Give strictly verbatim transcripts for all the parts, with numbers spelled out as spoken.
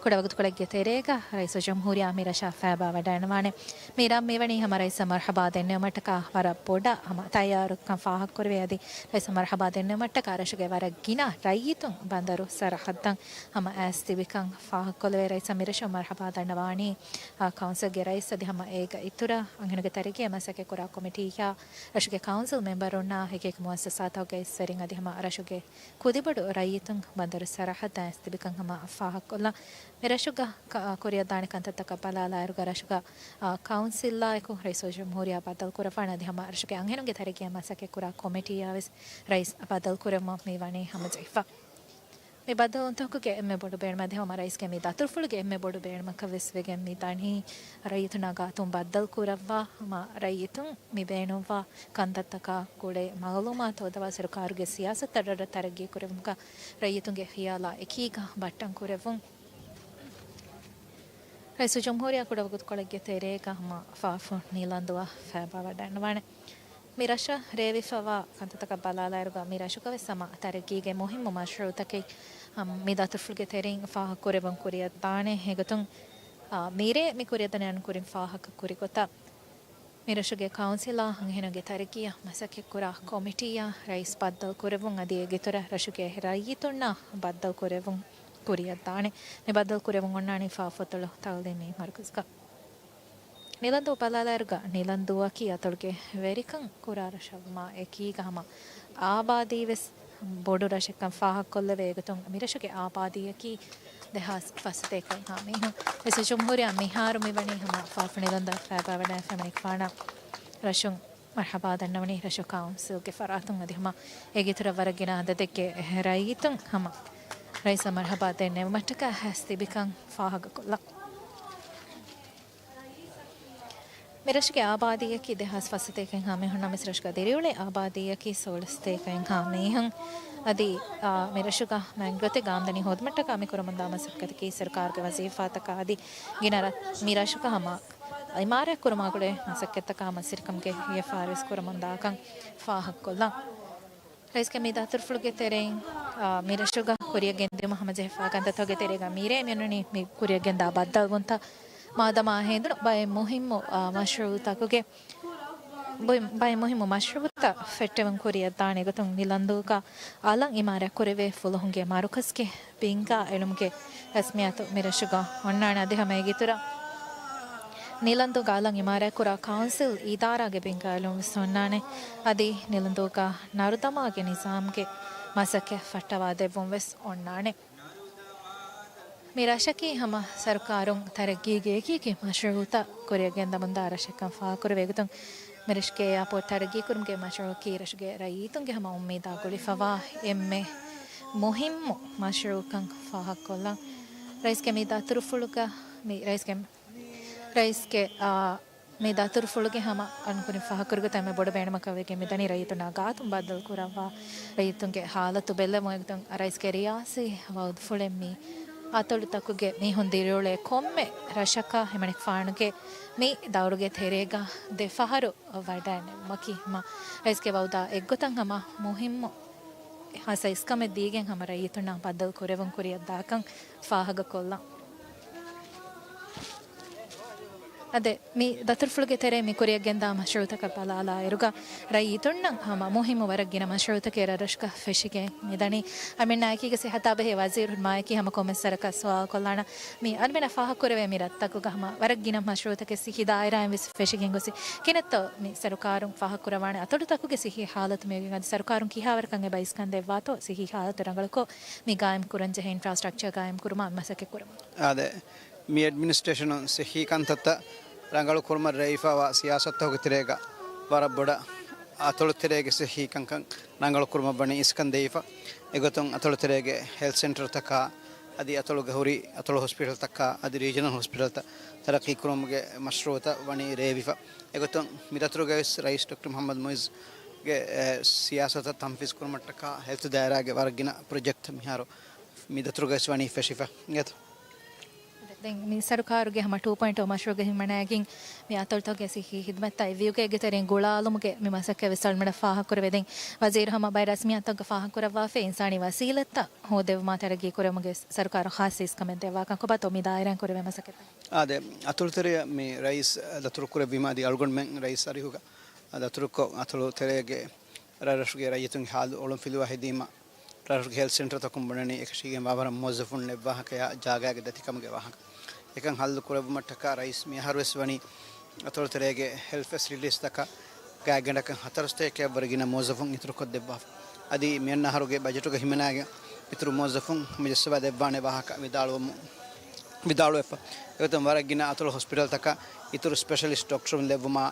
ކުޑަވަގުތުކޮޅެއްގެ ތެރޭގަ ރައީސުލްޖުމްހޫރިއްޔާ މި ރަށަށް ފައިބާވަޑައިނުވާނެ. މި ރަށް މިވަނީ ހަމަ ރައީސަށް މަރުޙަބާ ދެންނެވުމަށްޓަކާ ވަރަށް ބޮޑަށް ހަމަ ތައްޔާރުކަން ފާހަގަކުރެވޭ. އަދި ރައީސަށް މަރުޙަބާ ދެންނެވުމަށްޓަކާ ރަށުގެ ވަރަށް ގިނަ ރައްޔިތުން ބަނދަރު ސަރަޙައްދަށް ހަމަ އައިސް ތިބިކަން ފާހަގަކޮށްލެވޭ. ރައީސަށް މި ރަށުން މަރުޙަބާ ދަންނަވާނީ، އާ، ކައުންސިލްގެ ރައީސް އަދި ހަމަ އޭގަ އިތުރަށް އަންހެނުންގެ ތަރައްގީއަށް މަސައްކަތްކުރާ ކޮމިޓީއާ ރަށުގެ ކައުންސިލް މެމްބަރުންނާ އެކިއެކި މުއައްސަސާތަކުގެ އިސްވެރިން އަދި ހަމަ ރަށުގެ ކުދިބޮޑު ރައްޔިތުން ބަނދަރު ސަރަޙައްދަށް އައިސް ތިބިކަން ހަމަ ފާހަގަކޮށްލަން. މި ރަށުގަ ކަ-، ކުރިއަށްދާނެ ކަންތައްތަކަށް ބަލާލާއިރުގަ ރަށުގަ، އާ، ކައުންސިލާއެކު ރައީސުލްޖުމްހޫރިއްޔާ ބައްދަލުކުރައްވާނެ އަދި ހަމަ ރަށުގެ އަންހެނުންގެ ތަރައްގީއަށް މަސައްކަތްކުރާ ކޮމިޓީއާވެސް ރައީސް ބައްދަލުކުރަމުން މި ވަނީ ހަމަޖެހިފަ. މި ބައްދަލުވުންތަކުގެ އެންމެ ބޮޑު ބޭނުމަށް އަދި ހަމަ ރައީސްގެ މި ދަތުރުފުޅުގެ އެންމެ ބޮޑު ބޭނުމަކަށް ވެސް ވެގެން މި ދަނީ، ރައްޔިތުންނާ ގާތުން ބައްދަލުކުރައްވާ ހަމަ ރައްޔިތުން މި ބޭނުންވާ ކަންތައްތަކާ ގުޅޭ މައުލޫމާތު ހޯދަވާ ސަރުކާރުގެ ސިޔާސަތުތައް ރަށް ތަރައްގީ ކުރެވުމުގަ ރައްޔިތުންގެ ހިޔާލާ އެކީގަ ބައްޓަން ކުރެއްވުން. ރައީސުލްޖުމްހޫރިއްޔާ ކުޑަވަގުތުކޮޅެއްގެ ތެރޭގަ ހަމަ ފާފު ނިލަންދޫއަށް ފައިބާވަޑައިނުވާނެ. މި ރަށަށް ރޭވިފަވާ ކަންތައްތަކަށް ބަލާލާއިރުގަ މި ރަށުގަވެސް ހަމަ ތަރައްގީގެ މުހިއްމު މަޝްރޫޢުތަކެއް ހަމަ މި ދަތުރުފުޅުގެ ތެރެއިން ފާހަގަކުރެވުން ކުރިއަށްދާނެ. އެގޮތުން، އާ، މިރޭ މި ކުރިއަށްދަނީ އަންނަ ކުރިން ފާހަގަކުރި ގޮތަށް މި ރަށުގެ ކައުންސިލާ އަންހެނުންގެ ތަރައްގީއަށް މަސައްކަތްކުރާ ކޮމިޓީއާ ރައީސް ބައްދަލުކުރެއްވުން އަދި އޭގެއިތުރަށް ރަށުގެ ރައްޔިތުންނާ ބައްދަލުކުރެއްވުން ކުރިއަށްދާނެ. މި ބައްދަލުކުރެވުން އޮންނާނީ ފާފު އަތޮޅު ތައުލީމީ މަރުކަޒުގަ. ނިލަންދޫ ބަލާލާއިރުގަ ނިލަންދޫއަކީ އަތޮޅުގެ ވެރިކަން ކުރާ ރަށަށްވުމާ އެކީގަ ހަމަ އާބާދީވެސް ބޮޑު ރަށެއްކަން ފާހަގަކޮށްލެވޭ. އެގޮތުން މިރަށުގެ އާބާދީއަކީ ދެހާސް ފަސް ސަތޭކައެއްހާ މީހުން. ރައީސުލްޖުމްހޫރިއްޔާ މިހާރު މިވަނީ ހަމަ ފާފު ނިލަންދޫއަށް ފައިބާވަޑައިފަ މިނިކުފާނަށް ރަށުން މަރުޙަބާ ދަންނަވަނީ ރަށު ކައުންސިލްގެ ފަރާތުން އަދި ހަމަ އޭގެއިތުރަށް ވަރަށް ގިނަ އަދަދެއްގެ ރައްޔިތުން ހަމަ ރައީސަށް މަރުޙަބާ ދެންނެވުމަށްޓަކާ ހަސް ތިބިކަން ފާހަގަކޮށްލަން. މިރަށުގެ އާބާދީއަކީ ދެހާސް ފަސް ސަތޭކައެއްހާ މީހުން ނަމަވެސް ރަށުގަ ދިރިއުޅޭ އާބާދީއަކީ ސޯޅަ ސަތޭކައެއްހާ މީހުން. އަދި، އާ، މިރަށުގަ މައިންގޮތެއްގެ އާމްދަނީ ހޯދުމަށްޓަކާ މި ކުރަމުންދާ މަސައްކަތަކީ ސަރުކާރުގެ ވަޒީފާތަކާ އަދި ގިނަ ރަށް، މި ރަށުގަ ހަމަ އިމާރާތް ކުރުމާ ގުޅޭ މަސައްކަތްތަކާ މަސްވެރިކަމުގެ ވިޔަފާރިވެސް ކުރަމުންދާކަން ފާހަގަކޮށްލަން. ރައީސްގެ މި ދަތުރުފުޅުގެ ތެރެއިން، އާ، މި ރަށުގަ ކުރިއަށް ގެންދިއުމަށް ހަމަޖެހިފާ ކަންތައްތަކުގެ ތެރޭގަ މިރޭ މިއޮންނަނީ މި ކުރިއަށް ގެންދާ ބައްދަލުވުންތައް މާދަމާ ހެނދުނު ބައެއް މުހިއްމު، އާ، މަޝްރޫޢުތަކުގެ ބައެއް، ބައެއް މުހިއްމު މަޝްރޫޢުތައް ފެއްޓެވުން ކުރިއަށްދާނެ. އެގޮތުން ނިލަންދޫގަ އަލަށް އިމާރާތް ކުރެވޭ ފުލުހުންގެ މަރުކަޒުގެ ބިންގާ އެޅުމުގެ ރަސްމިއްޔާތު މި ރަށުގަ އޮންނާނެ. އަދި ހަމަ އޭގެއިތުރަށް ނިލަންދޫގަ އަލަށް އިމާރާތްކުރާ ކައުންސިލް އިދާރާގެ ބިންގާ އެޅުން ވެސް އޮންނާނެ. އަދި ނިލަންދޫގަ ނަރުދަމާގެ ނިޒާމްގެ މަސައްކަތް ފައްޓަވާ ދެއްވުން ވެސް އޮންނާނެ. މި ރަށަކީ ހަމަ ސަރުކާރުން ތަރައްގީގެ އެކި އެކި މަޝްރޫޢުތައް ކުރިއަށް ގެންދަމުންދާ ރަށެއްކަން ފާހަގަކުރެވޭ. އެގޮތުން މިރަށުގެ އެއާޕޯޓް ތަރައްގީކުރުމުގެ މަޝްރޫޢަކީ ރަށުގެ ރައްޔިތުންގެ ހަމަ އުއްމީދާ ގުޅިފަވާ އެންމެ މުހިއްމު މަޝްރޫޢަކަން ފާހަގަކޮށްލަން. ރައީސްގެ މި ދަތުރުފުޅުގަ، މި ރައީސްގެ، ރައީސްގެ، އާ، މި ދަތުރުފުޅުގެ ހަމަ އަންކުރިން ފާހަގަކުރި ގޮތަށް އެންމެ ބޮޑު ބޭނުމަކަށް ވެގެން މިދަނީ ރައްޔިތުންނާ ގާތުން ބައްދަލުކުރައްވާ ރައްޔިތުންގެ ހާލަތު ބެއްލެވުން. އެގޮތުން ރައީސްގެ ރިޔާސީ ވައުދުފުޅެއް މި އަތޮޅުތަކުގެ މީހުން ދިރިއުޅޭ ކޮންމެ ރަށަކަށް ހިމަނިކުފާނުގެ މި ދައުރުގެ ތެރޭގަ ދެފަހަރު ވަޑައިނެވުމަކީ ހަމަ ރައީސްގެ ވައުދާ އެއްގޮތަށް ހަމަ މުހިއްމު ހާއްސަ އިސްކަމެއް ދީގެން ހަމަ ރައްޔިތުންނާ ބައްދަލު ކުރެވުން ކުރިއަށް ދާކަން ފާހަގަކޮށްލަން. އަދި މި ދަތުރުފުޅުގެ ތެރޭ މި ކުރިއަށް ގެންދާ މަޝްރޫޢުތަކަށް ބަލާލާއިރުގަ ރައްޔިތުންނަށް ހަމަ މުހިއްމު ވަރަށް ގިނަ މަޝްރޫޢުތަކެއް ރަށްރަށުގަ ފެށިގެން މިދަނީ. އަމިއްލައަކީގަ ސިއްހަތާ ބެހޭ ވަޒީރު މާއެކީ ހަމަ ކޮންމެސް ވަރަކަށް ސުވާލު ކޮށްލާނަ. މި އަންމެނަށް ފާހަގަކުރެވޭ މި ރަށްތަކުގަ ހަމަ ވަރަށް ގިނަ މަޝްރޫޢުތަކެއް ސިއްހީ ދާއިރާއިން ވެސް ފެށިގެން ގޮސް. ކިހިނެއްތޯ މި ސަރުކާރުން ފާހަގަކުރައްވާނެ އަތޮޅުތަކުގެ ސިއްހީ ހާލަތު މިވެގެން އަދި ސަރުކާރުން ކިހާވަރަކަށް އެބަ އިސްކަން ދެއްވާތޯ ސިއްހީ ހާލަތު ރަނގަޅުކޮށް މި ގާއިމް ކުރަންޖެހޭ އިންފްރާސްޓްރަކްޗާ ގާއިމް ކުރުމަށް މަސައްކަތް ކުރަމުން. އާދެ، މި އެޑްމިނިސްޓްރޭޝަނުން ސިއްހީ ކަންތައްތައް ރަނގަޅު ކުރުމަށް ރޭވިފައިވާ ސިޔާސަތުތަކުގެ ތެރޭގަ ވަރަށް ބޮޑަށް އަތޮޅު ތެރޭގެ ސިއްހީ ކަންކަން ރަނގަޅު ކުރުމަށް ވަނީ އިސްކަން ދެވިފަ. އެގޮތުން އަތޮޅު ތެރޭގެ ހެލްތް ސެންޓަރުތަކާ އަދި އަތޮޅުގަ ހުރި އަތޮޅު ހޮސްޕިޓަލްތަކާ އަދި ރީޖަނަލް ހޮސްޕިޓަލްތައް ތަރައްޤީ ކުރުމުގެ މަޝްރޫޢުތައް ވަނީ ރޭވިފަ. އެގޮތުން މި ދަތުރުގައިވެސް ރައީސް ޑޮކްޓަރ މުޙައްމަދު މުޢިއްޒުގެ، އެ، ސިޔާސަތަށް ތަންފީޒު ކުރުމަށްޓަކާ ހެލްތު ދާއިރާގެ ވަރަށް ގިނަ ޕްރޮޖެކްޓް މިހާރު މި ދަތުރުގައިވެސް ވަނީ ފެށިފަ. އިނގޭތޯ؟ ދެން މި ސަރުކާރުގެ ހަމަ ޓޫ ޕޮއިންޓް އޯ މަޝްރޫޢުގެ ހިމަނައިގެން މި އަތޮޅުތަކުގެ ސިއްހީ ހިދުމަތްތައް އެ ވިއުގޭގެ ތެރެއިން ގުޅާލުމުގެ މި މަސައްކަތް ވެސް އަޅުމެންނަށް ފާހަގަކުރެވޭ. ދެން ވަޒީރު ހަމަ ބައެއް ރަސްމިއްޔާތުތަކުގަ ފާހަގަކުރައްވާފައި އިންސާނީ ވަސީލަތްތައް ހޯދެވުމާ ތަރައްގީ ކުރެވުމުގެ ސަރުކާރު ޚާއްސަ އިސްކަމެއް ދެއްވާކަން ކޮބާތޯ މި ދާއިރާއިން ކުރެވޭ މަސައްކަތްތައް؟ އާދެ، އަތޮޅުތެރެއަށް މި ރައީސް ދަތުރުކުރެއްވީމާ އަދި އަޅުގަނޑުމެން ރައީސް އަރިހުގަ ދަތުރުކޮށް، އަތޮޅުތެރޭގެ ރަށްރަށުގެ ރައްޔިތުންގެ ހާލު އޮޅުންފިލުވާ ހެދީމަ، ރަށުގެ ހެލްތް ސެންޓަރތަކުން ބުނަނީ އެކަށީގެންވާ ވަރަށް މުވައްޒަފުން ނެއްވާހަކަޔާ ޖާގާގެ ދަތިކަމުގެ ވާހަކަ. އެކަން ހައްލު ކުރެއްވުމަށްޓަކާ ރައީސް މިއަހަރުވެސް ވަނީ އަތޮޅުތެރޭގެ ހެލްތް ފެސިލިޓީސްތަކަށް ގާތްގަނޑަކަށް ހަތަރުސަތޭކައަށްވުރެ ގިނަ މުވައްޒަފުން އިތުރުކޮށްދެއްވާފަ. އަދި މިއަންނަ އަހަރުގެ ބަޖެޓުގަ ހިމަނައިގެން އިތުރު މުވައްޒަފުން ހަމަޖައްސަވާ ދެއްވާނެ ވާހަކަ ވިދާޅުވަމު-، ވިދާޅުވެފަ. އެގޮތުން ވަރަށް ގިނަ އަތޮޅު ހޮސްޕިޓަލްތަކަށް އިތުރު ސްޕެޝަލިސްޓް ޑޮކްޓަރުން ލެއްވުމާ،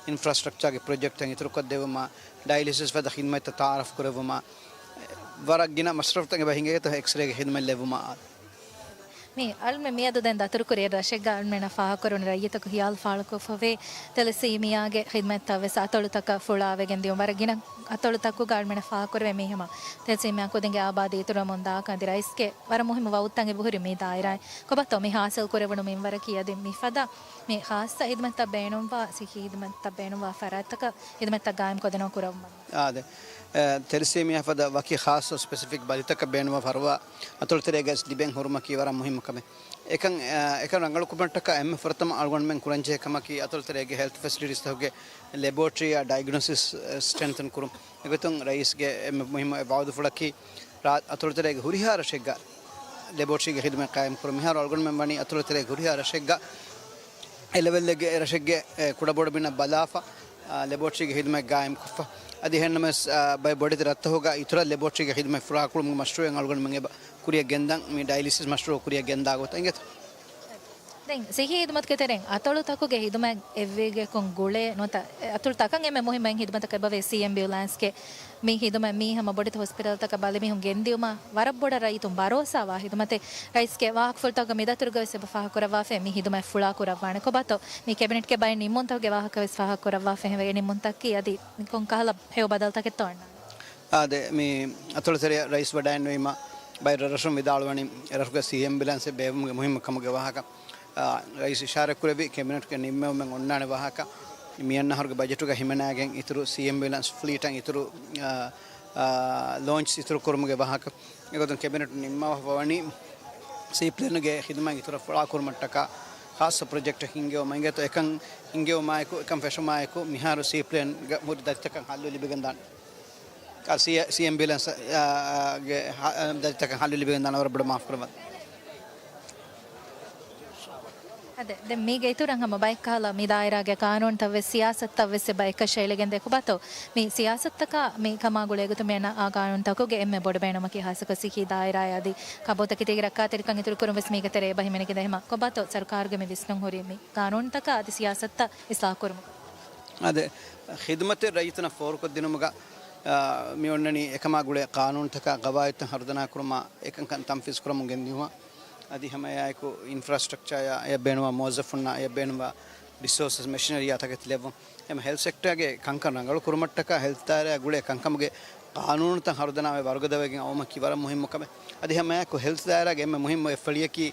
އިންފްރާސްޓްރަކްޗާގެ ޕްރޮޖެކްޓްތައް އިތުރުކޮށްދެއްވުމާ، ޑަޔަލިސިސް ފަދަ ޚިދުމަތްތައް ތައާރަފް ކުރެއްވުމާ، ވަރަށް ގިނަ މަސްރަފްތައް އެބަ ހިނގޭތޯ އެކްސްރޭގެ ޚިދުމަތް ލެއްވުމާ. މި އަޅުމެ މިއަދު ދެން ދަތުރުކުރި ރަށެއްގަ އަޅުމެންނަށް ފާހަގަކުރުނު ރައްޔިތަކު ހިޔާލު ފާޅުކޮށްފަވޭ ތެލެސީމިއާގެ ޚިދުމަތްތައް ވެސް އަތޮޅުތަކަށް ފުޅާވެގެން ދިޔުން. ވަރަށް ގިނަ އަތޮޅުތަކުގަ އަޅުމެންނަށް ފާހަގަކުރެވޭ މީ ހަމަ ތެލެސީމިއާ ކުދިންގެ އާބާދީ އިތުރުވަމުން ދާކަން އަދި ރައީސްގެ ވަރަށް މުހިއްމު ވައުދުތައް އެބަހުރި މި ދާއިރާއިން. ކޮބާތޯ މި ހާސިލް ކުރެވުނު މިންވަރަކީ އަދި މިފަދަ މި ޚާއްސަ ހިދުމަތްތައް ބޭނުންވާ، ސިއްހީ ހިދުމަތްތައް ބޭނުންވާ ފަރާތްތަކަށް ހިދުމަތްތައް ގާއިމް ކޮށްދިނުމަށް ކުރައްވުމަށް. އާދެ، އެ، ތެލެސީމިއާ ފަދަ ވަކި ޚާއްސަ ސްޕެސިފިކް ބަލިތަކަށް ބޭނުންވާ ފަރުވާ އަތޮޅުތެރޭގައި ލިބެން ހުރުމަކީ ވަރަށް މުހިއްމު ކަމެއް. އެކަން، އެ، އެކަން ރަނގަޅުކުރުމަށްޓަކާ އެންމެ ފުރަތަމަ އަޅުގަނޑުމެން ކުރަންޖެހޭ ކަމަކީ އަތޮޅުތެރޭގެ ހެލްތް ފެސިލިޓީސްތަކުގެ ލެބޯޓްރީއާ ޑައިގްނޯސިސް، އެ، ސްޓްރެންތަން ކުރުން. އެގޮތުން ރައީސްގެ އެންމެ މުހިއްމު އެއް ވައުދުފުޅަކީ ރާ-، އަތޮޅުތެރޭގެ ހުރިހާ ރަށެއްގަ ލެބޯޓްރީގެ ޚިދުމަތް ޤާއިމްކުރުން. މިހާރު އަޅުގަނޑުމެން ވަނީ އަތޮޅުތެރޭގެ ހުރިހާ ރަށެއްގަ އެ ލެވެލްއެއްގެ ރަށެއްގެ، އެ، ކުޑަބޮޑުމިނަށް ބަލާފަ، އާ، ލެބޯޓްރީގެ ޚިދުމަތް ގާއިމްކޮށްފަ. އަދި އެހެންނަމަވެސް، އާ، ބައެއް ބޮޑެތި ރަށްތަކުގަ އިތުރަށް ލެބޯޓްރީގެ ޚިދުމަތް ފުޅާކުރުމުގެ މަޝްރޫޢެއް އަޅުގަނޑުމެން އެބަ ކުރިއަށް ގެންދަން. މި ޑަޔަލިސިސް މަޝްރޫޢު ކުރިއަށް ގެންދާ ގޮތަށް އިނގޭތަ؟ ދެން ސިއްހީ ހިދުމަތުގެ ތެރެއިން އަތޮޅުތަކުގެ ހިދުމަތް އެއްވެގެކުން ގުޅޭ ނުވަތަ އަތޮޅުތަކަށް އެންމެ މުހިއްމު އެއް ހިދުމަތަކަށް އެބަވޭ ސީ އެމްބިއުލާންސްގެ މި ހިދުމަތް. މީ ހަމަ ބޮޑެތި ހޮސްޕިޓަލްތަކަށް ބަލިމީހުން ގެންދިއުމަށް ވަރަށް ބޮޑަށް ރައްޔިތުން ބަރޯސާވާ ހިދުމަތެއް. ރައީސްގެ ވާހަކަފުޅުތަކުގަ މިދަތުރުގަ ވެސް އެބަ ފާހަގަކުރައްވާފައި މި ހިދުމަތް ފުޅާކުރައްވާނެ. ކޮބާތޯ މި ކެބިނެޓްގެ ބައެއް ނިންމުންތަކުގެ ވާހަކަ ވެސް ފާހަގަކުރައްވާފައި ހެވޭ ނިންމުންތަކަކީ އަދި ކޮން ކަހަލަ ހެޔޮ ބަދަލުތަކެއްތޯ އަންނާނެ؟ އާދެ، މި އަތޮޅުތެރެއަށް ރައީސް ވަޑައިންނެވީމަ ބައެއް ރަށްރަށުން ވިދާޅުވަނީ އެ ރަށުގެ ސީ އެމްބިއުލާންސެއް ބޭއްވުމުގެ މުހިއްމު ކަމުގެ ވާހަކަ. އާ، ރައީސް އިޝާރަތްކުރެއްވި ކެބިނެޓްގެ ނިންމެވުމެއް އޮންނާނެ ވާހަކަ. މިއަންނަ އަހަރުގެ ބަޖެޓުގަ ހިމަނައިގެން އިތުރު ސީ އެމްބިއުލާންސް ފްލީޓަށް އިތުރު، އާ، އާ، ލޯންޗް އިތުރުކުރުމުގެ ވާހަކަ. އެގޮތުން ކެބިނެޓު ނިންމަވަފަ ވަނީ ސީޕްލޭނުގެ ޚިދުމަތް އިތުރަށް ފުޅާކުރުމަށްޓަކާ ޚާއްސަ ޕްރޮޖެކްޓެއް ހިންގެވުމަށް އިނގޭތޯ. އެކަން ހިންގެވުމާއެކު، އެކަން ފެށުމާއެކު މިހާރު ސީޕްލޭންގެ ހުރި ދަތިތަކަށް ހައްލު ލިބިގެންދާނެ. ސީ-، ސީ އެމްބިއުލާންސް، އާ، ގެ ހަ-، ދަތިތަކަށް ހައްލު ލިބިގެންދާނެ. ވަރަށް ބޮޑަށް މާފުކުރައްވާ. އާދެ، ދެން މީގެ އިތުރަށް ހަމަ ބައެއްކަހަލަ މި ދާއިރާގެ ޤާނޫނުތައް ވެސް ސިޔާސަތުތައް ވެސް އެބަ އެކަށައިލެގެންދޭ. ކޮބާތޯ މި ސިޔާސަތުތަކާ މި ކަމާ ގުޅޭގޮތުން މިއަންނަ އާ ޤާނޫނުތަކުގެ އެންމެ ބޮޑު ބޭނުމަކީ ޚާއްޞަކޮށް ސިއްހީ ދާއިރާއާ އަދި ކާބޯތަކެތީގެ ރައްކާތެރިކަން އިތުރުކުރުން ވެސް މީގެ ތެރޭ އެބަ ހިމެނިގެންދޭ. ހަމަ ކޮބާތޯ ސަރުކާރުގެ މި ވިސްނުން ހުރީ މި ޤާނޫނުތަކާ އަދި ސިޔާސަތުތައް އިސްލާހު ކުރުމުގަ؟ އާދެ، ޚިދުމަތެއް ރައްޔިތުންނަށް ފޯރުކޮށްދިނުމުގަ، އާ، މި އޮންނަނީ އެކަމާ ގުޅޭ ޤާނޫނުތަކާ ގަވާއިދުތައް ހަރުދަނާކުރުމާ އެކަންކަން ތަންފީޒުކުރަމުން ގެންދިއުމަށް. އަދި ހަމައެއާއެކު އިންފްރާސްޓްރަކްޗާއާ އެ ބޭނުންވާ މުވައްޒަފުންނާ އެ ބޭނުންވާ ރިސޯސަސް މެޝިނަރީއާ ތަކެތި ލެއްވުން. އެހެން ހެލްތް ސެކްޓާގެ ކަންކަން ރަނގަޅު ކުރުމަށްޓަކާ ހެލްތް ދާއިރާއާ ގުޅޭ ކަންކަމުގެ ޤާނޫނުތައް ހަރުދަނާވެ ވަރުގަދަވެގެން އައުމަކީ ވަރަށް މުހިއްމު ކަމެއް. އަދި ހަމައެއާއެކު ހެލްތް ދާއިރާގެ އެންމެ މުހިއްމު އެއް ފަޅިއަކީ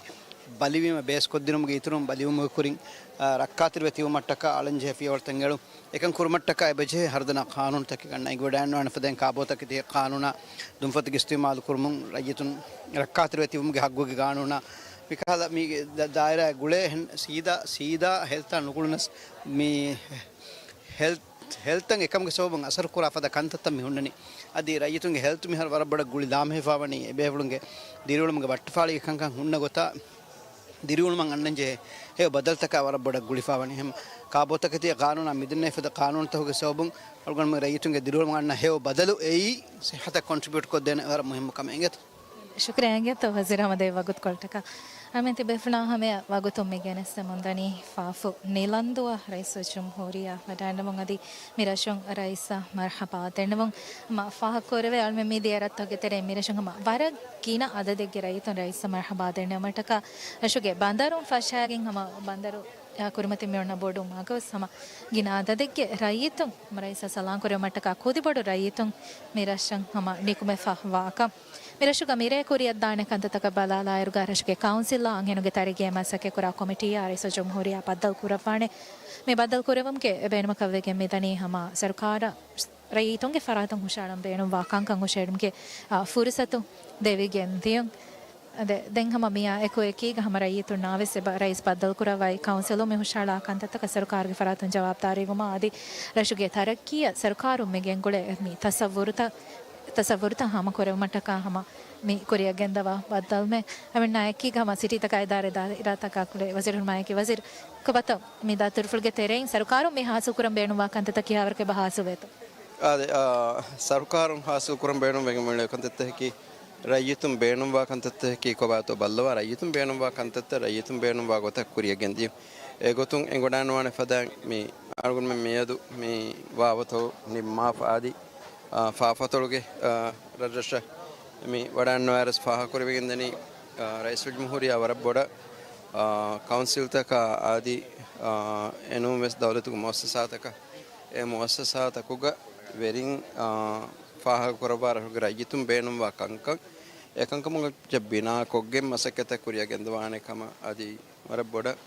ބަލިވީމަ ބޭސްކޮށްދިނުމުގެ އިތުރުން ބަލިވުމުގެ ކުރިން، އާ، ރައްކާތެރިވެ ތިބުމަށްޓަކާ އަޅަންޖެހޭ ފިޔަވަޅުތައް އެޅުން. އެކަން ކުރުމަށްޓަކާ އެބަޖެހޭ ހަރުދަނާ ޤާނޫނުތަކެއް ގަންނަން. އިގުވަޑައިންނަވާނެ ފަދައިން ކާބޯތަކެތީގެ ޤާނޫނާ، ދުންފަތުގެ އިސްތިޢުމާލު ކުރުމުން ރައްޔިތުން ރައްކާތެރިވެ ތިބުމުގެ ހައްގުގެ ޤާނޫނާ، މިކަހަލަ މީގެ ދަ-، ދާއިރާއާ ގުޅޭ ހެން ސީދާ، ސީދާ ހެލްތާ ނުގުޅުނަސް މި ހެލްތް، ހެލްތަށް އެކަމުގެ ސަބަބުން އަސަރު ކުރާ ފަދަ ކަންތައްތައް މި ހުންނަނީ. އަދި ރައްޔިތުންގެ ހެލްތު މިހާރު ވަރަށް ބޮޑަށް ގުޅި ލާމެހިފާވަނީ އެބޭފުޅުންގެ ދިރިއުޅުމުގެ ވައްޓަފާޅީގެ ކަންކަން ހުންނަ ގޮތަށް ދިރިއުޅުމަށް އަންނަންޖެހޭ ހެޔޮ ބަދަލުތަކާ ވަރަށް ބޮޑަށް ގުޅިފާވަނީ. ހަމަ ކާބޯތަކެތީގެ ޤާނޫނާ މިދެންނެވި ފަދަ ޤާނޫނުތަކުގެ ސަބަބުން އަޅުގަނޑުމެން ރައްޔިތުންގެ ދިރިއުޅުމަށް އަންނަ ހެޔޮ ބަދަލު އެއީ ސިއްހަތަށް ކޮންޓްރިބިއުޓް ކޮށްދޭނެ ވަރަށް މުހިއްމު ކަމެއް އިނގޭތޯ. ޝުކުރިއްޔާ އިނގޭތޯ ވަޒީރު ހަމަ ދެއްވި ވަގުތުކޮޅަށްޓަކާ. އަޅުމެން ތިބޭފުޅާ ހަމަޔަށް ވަގުތުން މި ގެނެސްދެމުންދަނީ ފާފު ނިލަންދުއަށް ރައީސުލްޖުމްހޫރިއްޔާ ވަޑައިންނެވުން އަދި މި ރަށުން ރައީސަށް މަރްޙަބާ ދެންނެވުން. ހަމަ ފާހަގަކުރެވޭ އަޅުމެން މި ދިޔަ ރަށްތަކުގެ ތެރެއިން މި ރަށުން ހަމަ ވަރަށް ގިނަ އަދަދެއްގެ ރައްޔިތުން ރައީސަށް މަރްޙަބާ ދެންނެވުމަށްޓަކާ ރަށުގެ ބަނދަރުން ފަށާގެން ހަމަ ބަނދަރު ކުރިމަތިން މިއޮންނަ ބޮޑު މަގު ވެސް ހަމަ ގިނަ އަދަދެއްގެ ރައްޔިތުން ހަމަ ރައީސަށް ސަލާން ކުރެވުމަށްޓަކާ ކުދިބޮޑު ރައްޔިތުން މި ރަށަށް ހަމަ ނިކުމެފަ ވާކަން. މި ރަށުގަ މިރޭ ކުރިއަށްދާނެ ކަންތައްތަކަށް ބަލާލާއިރުގަ ރަށުގެ ކައުންސިލްއާ އަންހެނުންގެ ތަރިގޭ މަސައްކަތްކުރާ ކޮމިޓީއާ ރައީސުލްޖުމްހޫރިއްޔާ ބައްދަލު ކުރައްވާނެ. މި ބައްދަލު ކުރެވުމުގެ ބޭނުމަކަށްވެގެން މިދަނީ ހަމަ ސަރުކާރަށް ރައްޔިތުންގެ ފަރާތުން ހުށަހަޅަން ބޭނުންވާ ކަންކަން ހުށަހެޅުމުގެ، އާ، ފުރުސަތު ދެވިގެން ދިޔުން. އަދެ ދެން ހަމަ މިއާ އެކު އެކީގަ ހަމަ ރައްޔިތުންނާ ވެސް އެބަ ރައީސް ބައްދަލުކުރައްވައި ކައުންސިލުން މި ހުށަހަޅާ ކަންތައްތަކަށް ސަރުކާރުގެ ފަރާތުން ޖަވާބުދާރީވުމާ އަދި ރަށުގެ ތަރައްޤީއަށް ސަރުކާރުން މި ގެންގުޅޭ މި ތަސައްވުރުތައް، ތަސައްވުރުތައް ހާމަކުރެވުމަށްޓަކާ ހަމަ މި ކުރިއަށް ގެންދަވާ ބައްދަލުމެއް. އަމިންނާ އެކީގަ ހަމަ ސިޓީތަކާއި ދާއިރާތަކާ ކުޅޭ ވަޒީރުންމާއެކީ ވަޒީރު ކޮބާތޯ މި ދާތުރުފުޅުގެ ތެރެއިން ސަރުކާރުން މި ހާސިލްކުރަން ބޭނުންވާ ކަންތައްތައް ކިހާވަރަކަށް އެބަ ހާސިލްވޭތޯ؟ އާދެ، އާ، ސަރުކާރުން ހާސިލްކުރަން ބޭނުންވެގެން މިއުޅޭ ކަންތައްތަކަކީ، ރައްޔިތުން ބޭނުންވާ ކަންތައްތަކަކީ ކޮބާތޯ ބައްލަވާ، ރައްޔިތުން ބޭނުންވާ ކަންތައްތައް ރައްޔިތުން ބޭނުންވާ ގޮތަށް ކުރިއަށް ގެންދިޔުން. އެގޮތުން އެނގިވަޑައިނުވާނެ ފަދައިން މި އަޅުގަނޑުމެން މިއަދު މި ވާވަތަށް ނިންމާފަ އަދި، އާ، ފާފަތޮޅުގެ، އާ، ރަށްރަށަށް މި ވަޑައިންނަވާއިރު ފާހަގަކުރެވިގެންދަނީ، އާ، ރައީސުލްޖުމްހޫރިއްޔާ ވަރަށް ބޮޑަށް، އާ، ކައުންސިލްތަކާ އަދި، އާ، އެނޫންވެސް ދައުލަތުގެ މުއައްސަސާތަކަށް އެ މުއައްސަސާތަކުގަ ވެރިން، އާ، ފާހަގަކުރައްވާ ރަށުގެ ރައްޔިތުން ބޭނުންވާ ކަންކަން އެކަންކަމުގެ ބިނާކޮށްގެން މަސައްކަތްތައް ކުރިއަށް ގެންދަވާނެ ކަމަށް އަދި ވަރަށް ބޮޑަށް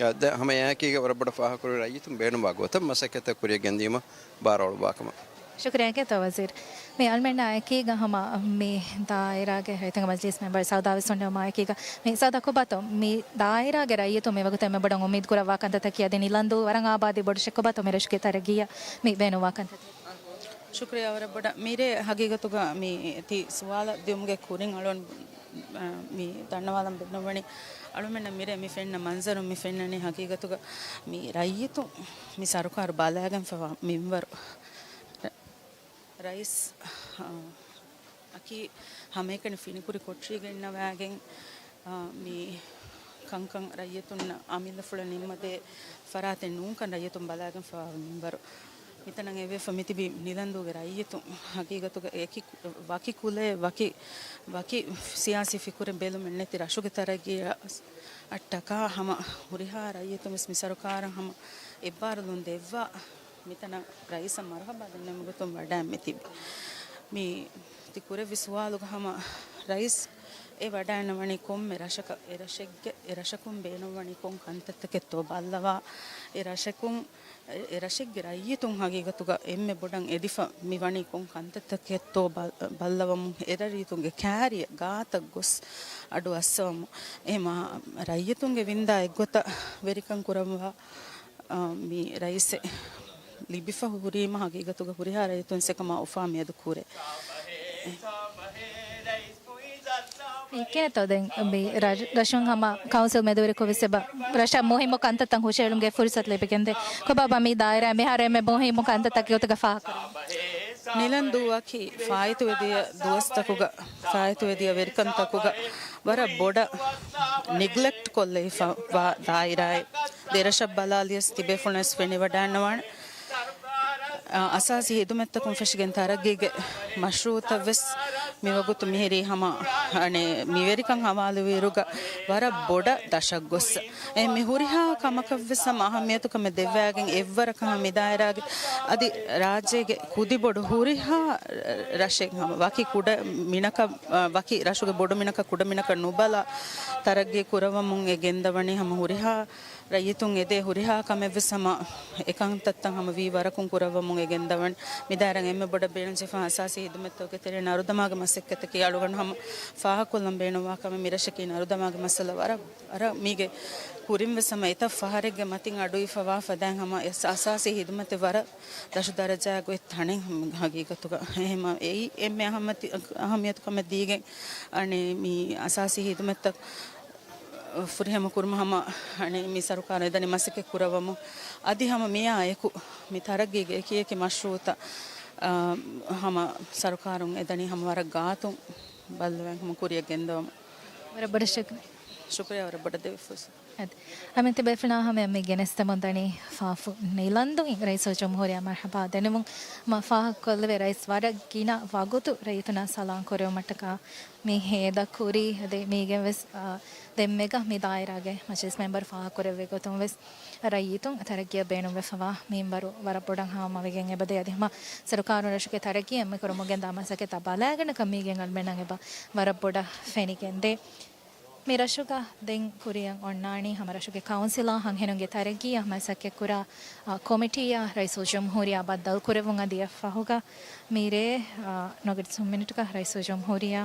އަދި ހަމަ އެއާއެކީގަ ވަރަށް ބޮޑަށް ފާހަގަކުރެވި ރައްޔިތުން ބޭނުންވާ ގޮތަށް މަސައްކަތްތައް ކުރިއަށް ގެންދިޔުމަށް ބާރުއަޅުއްވާކަމަށް. ޝުކުރިއްޔާ ވަޒީރު. މި އަޅުމެންނާ އެކީގަ ހަމަ މި ދާއިރާގެ ރައްޔިތުންގެ މަޖިލީސް މެމްބަރ ސައުދާ ވެސް އޮންނަވަމާ އެކީގަ މި ސައުދާ ކޮބާތޯ މި ދާއިރާގެ ރައްޔިތުން މިވަގުތު އެންމެ ބޮޑަށް އުއްމީދު ކުރައްވާ ކަންތައްތަކީ އަދި ނިލަންދޫ ވަރަށް އާބާދީ ބޮޑު ރަށެއް ކޮބާތޯ މި ރަށުގެ ތަރައްގީއަށް މި ބޭނުންވާ ކަންތައްތަކީ. ޝުކުރިއްޔާ ވަރަށް ބޮޑަށް. މިރޭ ހަގީގަތުގަ މި ތި ސުވާލަށް ދިޔުމުގެ ކުރިން އަޅުން، އަ، މި ދަންނަވާލަން ބޭނުންވަނީ އަޅުމެންނަށް މިރޭ މި ފެންނަ މަންޒަރު މި ފެންނަނީ ހަގީގަތުގަ މި ރައްޔިތުން މި ސަރުކާރު ބަލާގެންފަވާ މިންވަރު. ރަ-، ރައީސް، އަ، އަކީ ހަމައެކަނި ފިނިކުރި ކޮޓަރީގަ އިންނަވާގެން، އާ، މި ކަންކަން ރައްޔިތުންނަށް އަމިއްލަފުޅަށް ނިންމަދޭ ފަރާތެއް ނޫންކަން ރައްޔިތުން ބަލާގެންފަވާ މިންވަރު. މިތަނަށް އެއްވެފަ މިތިބި ނިލަންދޫގެ ރައްޔިތުން ހަގީގަތުގަ އެކި ވަކި ކުލައެއް ވަކި، ވަކި ސިޔާސީ ފިކުރެއް ބެލުމެއް ނެތި ރަށުގެ ތަރައްގީއަށްޓަކާ ހަމަ ހުރިހާ ރައްޔިތުން ވެސް މި ސަރުކާރަށް ހަމަ އެއްބާރުލުން ދެއްވާ މިތަނަށް ރައީސަށް މަރުހަބާ ދެންނެވުމުގެ ގޮތުން ވަޑައިން މިތިބި. މި ތި ކުރެއްވި ސުވާލުގަ ހަމަ ރައީސް އެ ވަޑައިންނަވަނީ ކޮންމެ ރަށަކަށް އެ ރަށެއްގެ، އެ ރަށަކުން ބޭނުންވަނީ ކޮން ކަންތައްތަކެއްތޯ ބައްލަވާ، އެ ރަށަކުން، އެ، އެ ރަށެއްގެ ރައްޔިތުން ހަގީގަތުގަ އެންމެ ބޮޑަށް އެދިފަ މި ވަނީ ކޮން ކަންތައްތަކެއްތޯ ބަ-، ބައްލަވަމުން، އެ ރައްޔިތުންގެ ކާރިއަށް ގާތަށް ގޮސް އަޑު އައްސަވަމުން. އެ މާ ރައްޔިތުންގެ ވިންދާ އެއްގޮތަށް ވެރިކަން ކުރައްވާ އާ، މި ރައީސެއް ލިބިފަ ހުރީމަ ހަގީގަތުގަ ހުރިހާ ރައްޔިތުން އެކަމާ އުފާ މިއަދު ކުރޭ. އެކޭތޯ ދެން މި ރަ-، ރަށުން ހަމަ ކައުންސިލް މެދުވެރިކޮށް ވެސް އެބަ ރަށަށް މުހިއްމު ކަންތައްތައް ހުށަހެޅުމުގެ ފުރުސަތު ލިބިގެންދޭ. ކޮބާބާ މި ދާއިރާ މިހާރު އެންމެ މުހިއްމު ކަންތައްތަކެއް ގޮތުގަ ފާހަގަކުރަނީ؟ ނިލަންދޫއަކީ ފާއިތުވެދިޔަ ދުވަސްތަކުގަ، ފާއިތުވެދިޔަ ވެރިކަންތަކުގަ ވަރަށް ބޮޑަށް ނިގްލެކްޓް ކޮށްލައިފަ ވާ ދާއިރާއެއް. ދެރަށަށް ބަލާލިޔަސް ތިބޭފުޅުންވެސް ފެނިވަޑައިންނަވާނެ. އަ، އަސާސީ ހިދުމަތްތަކުން ފެށިގެން ތަރައްގީގެ މަޝްރޫއުތައްވެސް މިވަގުތު މިހިރީ ހަމަ، އަނެ، މިވެރިކަން ހަވާލުވިއިރުގަ ވަރަށް ބޮޑަށް ދަށަށް ގޮއްސަ. އެ މި ހުރިހާ ކަމަކަށްވެސް ހަމަ އަހައްމިޔަތުކަމެއް ދެއްވާގެން އެއްވަރަކަށް ހަމަ މިދާއިރާގެ އަދި ރާއްޖޭގެ ކުދިބޮޑު ހުރިހާ ރަށެއް ހަމަ ވަކި ކުޑަ މިނަކަށް، ވަކި ރަށުގެ ބޮޑު މިނަކަށް ކުޑަ މިނަކަށް ނުބަލާ ތަރައްގީ ކުރައްވަމުން އެ ގެންދަވަނީ ހަމަ ހުރިހާ ރައްޔިތުން އެދޭ ހުރިހާ ކަމެއްވެސް ހަމަ އެކަންތައްތައް ހަމަ ވީ ވަރަކުން ކުރައްވަމުން އެ ގެންދަވަން. މިދާއިރަށް އެންމެ ބޮޑަށް ބޭނުންޖެހިފަ އަސާސީ ހިދުމަތްތަކުގެ ތެރެއިން އަރުދަމާގެ މަސައްކަތަކީ އަޅުގަނޑު ހަމަ ފާހަގަކޮށްލަން ބޭނުންވާ ކަމެއް. މިރަށަކީ އަރުދަމާގެ މައްސަލަ ވަރަށް، ވަރަށް މީގެ ކުރިންވެސް ހަމަ އެތައް ފަހަރެއްގެ މަތިން އަޑުއިވިފަ ވާ ފަދައިން ހަމަ އެސް-، އަސާސީ ހިދުމަތެއް ވަރަށް ދަށު ދަރަޖައާ ގޮތް ތަނެއް ހަގީގަތުގަ. އެހެމަ އެއީ އެންމެ އަހައްމަތި-، އަހައްމިޔަތުކަމެއް ދީގެން އަނެ މި އަސާސީ ހިދުމަތްތައް ފުރިހަމަ ކުރުމަށް ހަމަ އަނެއް މި ސަރުކާރުން އެދަނީ މަސައްކަތް ކުރައްވަމުން. އަދި ހަމަ މިއާ އެކު މި ތަރައްގީގެ އެކި އެކި މަޝްރޫއުތައް، އާ، ހަމަ ސަރުކާރުން އެދަނީ ހަމަ ވަރަށް ގާތުން ބައްލަވަން ހަމަ ކުރިއަށް ގެންދަވަމުން. ވަރަށް ބޮޑަށް ޝުކުރިއްޔާ. ޝުކުރިއްޔާ ވަރަށް ބޮޑަށް ދެވިފަސް. އަދި އަމިއްތި ބޭފުޅާ ހަމަ މި ގެނެސްދެމުން ދަނީ ފާފު ނިލަންދުއިން ރައީސުލްޖުމްހޫރިއްޔާ މަރްޙަބާ ދެނެމުން. މަ ފާހަގަކޮށްލެވޭ ރައީސް ވަރަށް ގިނަ ވަގުތު ރައްޔިތުންނާ ސަލާން ކުރެވުމަށްޓަކާ މި ހޭދަ ކުރީ. އަދި މީގެން ވެސް އާ، ދެންމެގަ މި ދާއިރާގެ މަޖިލިސް މެމްބަރު ފާހަގަކުރެއްވި ގޮތުން ވެސް ރައްޔިތުން ތަރައްގީއަށް ބޭނުންވެފަވާ މިންވަރު ވަރަށް ބޮޑަށް ހާމަވެގެން އެބަދޭ. އަދި ހަމަ ސަރުކާރުން ރަށުގެ ތަރައްގީ އެންމެ ކުރަމުގެންދާ މަސައްކަތްތައް ބަލާގަނޑަކަށް މީގެން އަޅުމެންނަށް އެބަ ވަރަށް ބޮޑަށް ފެނިގެންދޭ. މި ރަށުގަ ދެން ކުރިއަށް އޮންނާނީ ހަމަ ރަށުގެ ކައުންސިލާ ހަންހެނުންގެ ތަރައްގީއަށް މަސައްކަތްކުރާ، އާ، ކޮމިޓީއާ ރައީސުލްޖުމްހޫރިއްޔާ ބައްދަލުކުރެއްވުން އަދި އެއަށްފަހުގަ މިރޭ، އާ، ނުވަ ސުން މިނިޓުގަ ރައީސުލްޖުމްހޫރިއްޔާ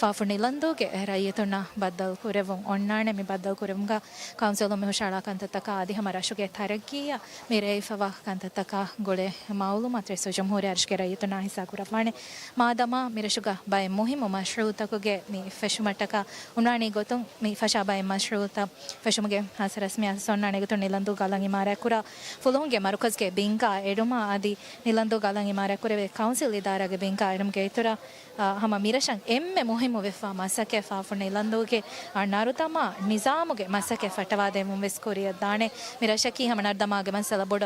ފާފު ނިލަންދޫގެ ރައްޔިތުންނާ ބައްދަލުކުރެއްވުން އޮންނާނެ. މި ބައްދަލުކުރެއްވުމުގަ ކައުންސިލުން މި ހުށަހަޅާ ކަންތައްތަކާ އަދި ހަމަ ރަށުގެ ތަރައްގީއަށް މި ރޭވިފަވާ ކަންތައްތަކާ ގުޅޭ މައުލޫމާތު ރައީސުލްޖުމްހޫރިއްޔާ ރަށުގެ ރައްޔިތުންނާ ހިއްސާ ކުރައްވާނެ. މާދަމާ މި ރަށުގަ ބައެއް މުހިއްމު މަޝްރޫއުތަކުގެ މި ފެށުމަށްޓަކާ އުންނާނީ ގޮތުން މި ފަށާ ބައެއް މަޝްރޫއުތައް ފެށުމުގެ ހާއްސަ ރަސްމިއްޔާތު އޮންނާނީ ގޮތުން ނިލަންދޫ ގަލަށް އިމާރާތްކުރާ ފުލުހުންގެ މަރުކަޒުގެ ބިންގާ އެޅުމާ އަދި ނިލަންދޫ ގަލަށް އިމާރާތްކުރެވޭ ކައުންސިލް އިދާރާގެ ބިންގާ އެޅުމުގެ އިތުރަށް، އާ، ހަމަ މިރަށަށް އެންމެ މުހިއްމު ވެފާ މަސައްކަތް ފާފު ނިލަންދޫގެ، އާ، ނަރުދަމާ ނިޒާމުގެ މަސައްކަތް ފައްޓަވާދެއްވުން ވެސް ކުރިއަށްދާނެ. މި ރަށަކީ ހަމަ ނަރުދަމާގެ މައްސަލަ ބޮޑު